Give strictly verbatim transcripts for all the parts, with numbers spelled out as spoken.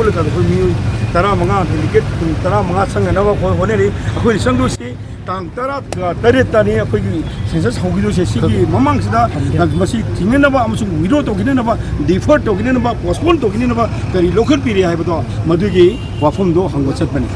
ꯍꯣꯠꯅꯀꯥꯟꯗ ꯑꯩꯈꯣꯏ ꯃꯤꯑꯣꯏ ꯇꯔꯥꯃꯉꯥ, ꯗꯦꯂꯤꯒꯦꯠ ꯀꯨꯟ, ꯇꯔꯥꯃꯉꯥ ꯆꯪꯅꯅꯕ ꯑꯩꯈꯣꯏ ꯍꯣꯠꯅꯔꯤ꯫ ꯑꯩꯈꯣꯏꯅ ꯆꯪꯗꯣꯏꯁꯤ ꯇꯥꯡ ꯇꯔꯥ ꯇꯔꯦꯠꯇꯅꯤ ꯑꯩꯈꯣꯏꯒꯤ ꯁꯦꯟꯁꯁ ꯍꯧꯈꯤꯗꯣꯏꯁꯦ꯫ ꯁꯤꯒꯤ ꯃꯃꯥꯡꯁꯤꯗ ꯃꯁꯤ ꯊꯤꯡꯅꯅꯕ ꯑꯃꯁꯨꯡ ꯋꯤꯗ꯭ꯔꯣ ꯇꯧꯈꯤꯅꯅꯕ, ꯗꯤꯐꯔ ꯇꯧꯈꯤꯅꯅꯕ, ꯄꯣꯁꯄꯣꯟ ꯇꯧꯈꯤꯅꯅꯕ ꯀꯔꯤ ꯂꯧꯈꯠꯄꯤꯔꯤ ꯍꯥꯏꯕꯗꯣ, ꯃꯗꯨꯒꯤ ꯋꯥꯐꯝꯗꯣ ꯍꯪꯕ ꯆꯠꯄꯅꯤ꯫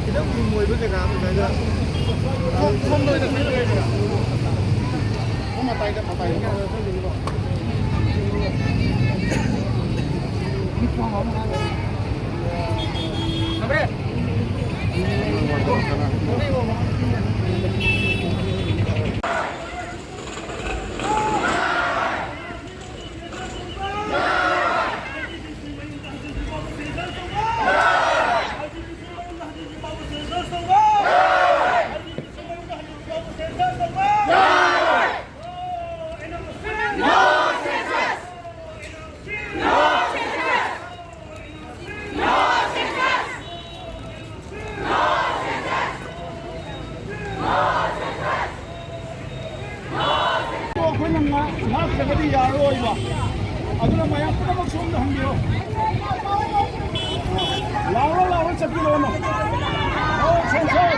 ꯈꯤꯇꯪ ꯂꯨꯝꯃꯣꯏꯕ ꯖꯒꯥ ꯑꯗꯨꯃꯥꯏꯅ ꯁꯣꯝ-, ꯁꯣꯝꯗ ꯑꯣꯏꯅ ꯆꯠꯂꯒꯦ꯫ ꯁꯣꯝ ꯃꯇꯥꯏꯗ, ꯃꯇꯥꯏꯗ꯫ ꯑꯩꯈꯣꯏꯅ ꯉꯥꯛ-, ꯉꯥꯛꯇ꯭ꯔꯒꯗꯤ ꯌꯥꯔꯔꯣꯏꯕ꯫ ꯑꯗꯨꯅ ꯃꯌꯥꯝ ꯄꯨꯝꯅꯃꯛ ꯁꯣꯝꯗ ꯍꯟꯕꯤꯔꯣ꯫ ꯂꯥꯎꯔꯣ, ꯂꯥꯎꯔꯣ, ꯆꯠꯄꯤꯔꯣꯅꯣ꯫ ꯑꯣ, ꯁꯦꯟꯁꯔ꯫